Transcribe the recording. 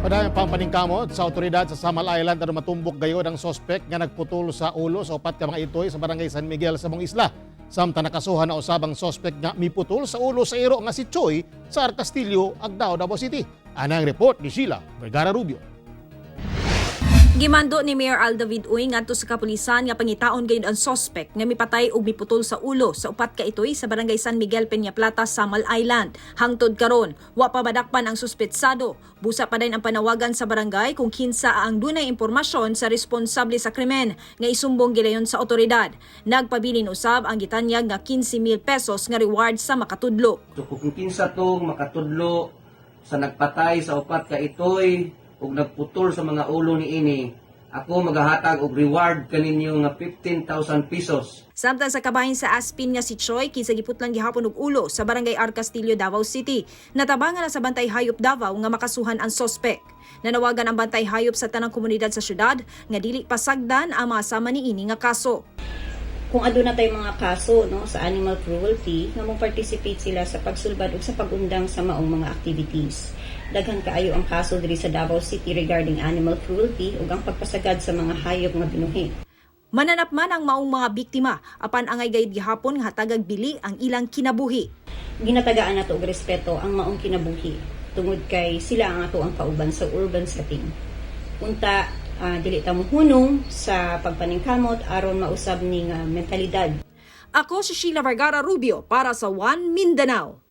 Padayon pa ang paningkamot sa otoridad sa Samal Island aron matumbok gayod ang sospek nga nagputol sa ulo sa upat ka mga itoy sa barangay San Miguel sa Mong Isla. Samtang nakasuhan na usab ang sospek nga miputol sa ulo sa iro nga si Choi sa R. Castillo, Agdao, Davao City. Ana ang report ni Sheila Vergara Rubio. Gimando ni Mayor Al David Uy ngadto sa kapulisan nga pangitaon gayud ang sospek nga mipatay og miputol sa ulo sa upat ka itoy sa barangay San Miguel, Peñaplata, Samal Island. Hangtod karon, wa pa madakpan ang suspetsado. Busa pa din ang panawagan sa barangay kung kinsa ang dunay impormasyon sa responsable sa krimen nga isumbong gilayon sa otoridad. Nagpabilin usab ang gitanyag nga 15,000 pesos nga reward sa makatudlo. So kung kinsa tong makatudlo sa nagpatay sa upat ka itoy ug nagputol sa mga ulo niini, ako magahatag og reward kaninyo nga 15,000 pesos. Samtang sa kabahin sa Aspin nga si Choi, kinsa giputlan gihapon og ulo sa barangay R. Castillo, Davao City. Natabangan na sa Bantay Hayop Davao nga makasuhan ang sospek. Nanawagan ang Bantay Hayop sa tanang komunidad sa syudad nga dili pasagdan ang mga sama niini nga kaso. Kung aduna tay mga kaso, no, sa animal cruelty nga mo participate sila sa pagsulbad ug sa pag-undang sa maong mga activities. Daghan kaayo ang kaso diri sa Davao City regarding animal cruelty ug ang pagpasagad sa mga hayop nga binuhi. Mananap man ang maong mga biktima apan angay gayud gihapon nga hatagag bili ang ilang kinabuhi. Ginatagaan nato og respeto ang maong kinabuhi tungod kay sila ang ato ang kauban sa urban setting. Unta dili ta mohunong sa pagpaningkamot aron mausab ni nga mentalidad. Ako si Sheila Vergara Rubio para sa One Mindanao.